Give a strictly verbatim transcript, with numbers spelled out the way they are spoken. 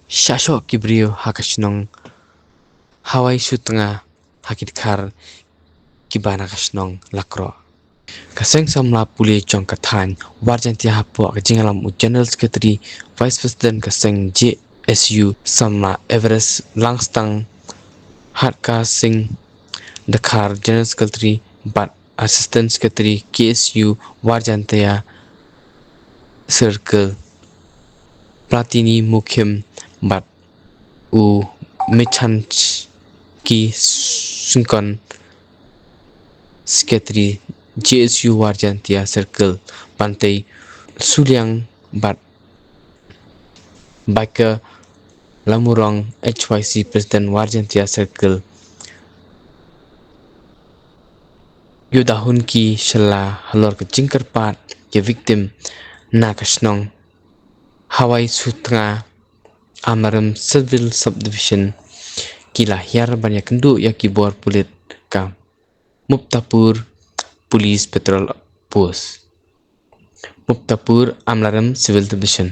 Shah shoh ki briew ha ka shnong Hawai Sutnga ha ki dkhar kiba na ka shnong Lakroh. Ka seng samla pule jong ka thaiñ War Jaintia hapoh ka jingïalam u General Secretary, Vice President ka seng J S U samla Everest Langstang, Hatka Singh Dkhar General Secretary bad Assistant Secretary K S U War Jaintia Circle, Platini Mukhim bad u Michanski Singkon, Secretary J S U War Jaintia Circle, Bantei Suliang bad Baker Lamurong, H Y C President War Jaintia Circle, ïoh da hun ki shylla halor ka jingkyrpad ki victim na ka shnong Hawai Sutnga, Amlarem Civil Subdivision, ki la hiar ban ïakynduh ïa ki bor pulit ka Muptapur Police Patrol Post, Muptapur, Amlarem Civil Division.